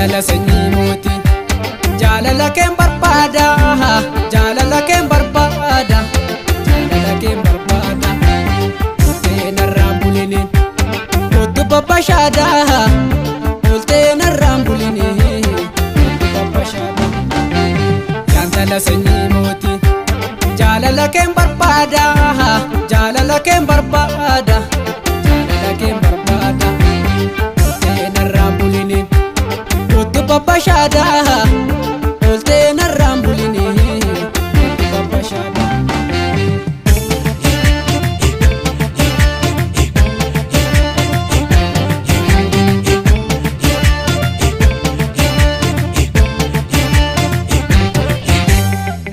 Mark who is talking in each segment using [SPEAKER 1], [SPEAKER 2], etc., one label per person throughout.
[SPEAKER 1] Yaantala sanyii mootii, jaalala keen barbaada, jaalala keen barbaada, jaalala keen barbaada. Oltee narraan bulini, kottu babbashaada. Oltee narraan bulini, kottu babbashaada. Yaantala sanyii mootii, jaalala keen barbaada, jaalala keen barbaada, jaalala keen barbaada. Oltee narraan bulini, kottu babbashaada. Oltee narraan bulini, kottu babbashaada.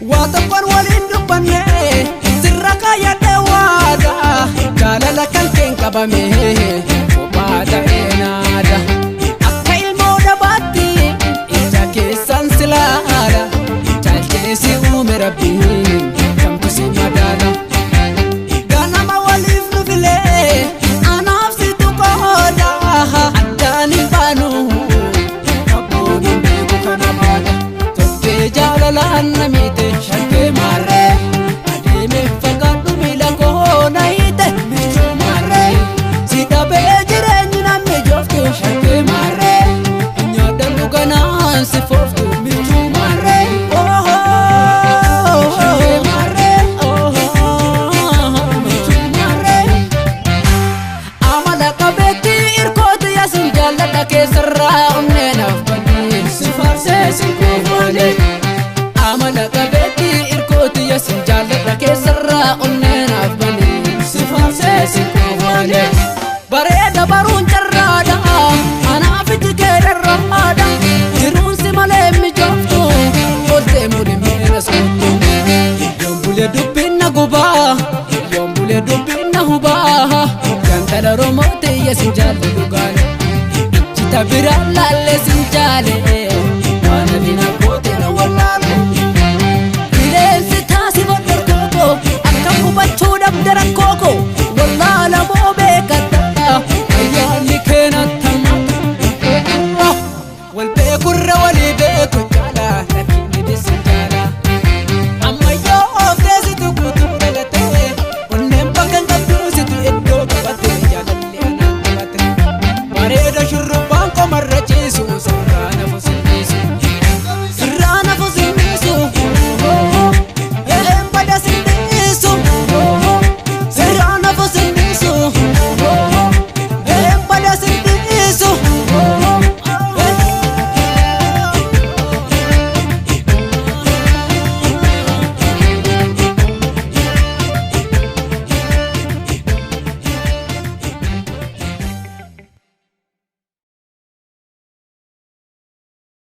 [SPEAKER 1] Waa tokkoon waliin dubbanne, sirra kaayyadhe waada. Jaalala kan keen qabame kophaa ta'ee naada. Akka ilmoo dhabaatti ija keessan silaala. Caalcheesi uume Rabbiin, kamtu si madaala? Ganama waliif nu filee, anaaf situ qooda. Addaan hin baanu, abboon hin beeku kana baada. Toftee jaalalaan na miite, shakkee maarree. Adeemee fagaadhu, miila koo na hiite, michuu maarree. Si dhabee jireenyi namni jooftu, shakkee maarree. Nyaadhaan dhuganaan si fooftu, michuu maarree. Shakkee maarree. Michuu maarree. Amala qabeetti irkooti yasin jaalladha, keessarraa onnee naaf banee si faarsee si kuufalee. Amala qabeetti irkooti yasin jaalladha, keessarraa onnee naaf banee si faarsee si kuufalee. Bareeda baruun carraadha, anaaf iji kee dharraadha. Jiruun si malee mijooftu, oltee mudhi miila soottu. Yoon bulee dubbiin na gubaa, yoon bulee dubbiin na hubaa. Gantala Oromoo ta'e sin jaalle dhugaan. Jita biraan laallee sin jaale.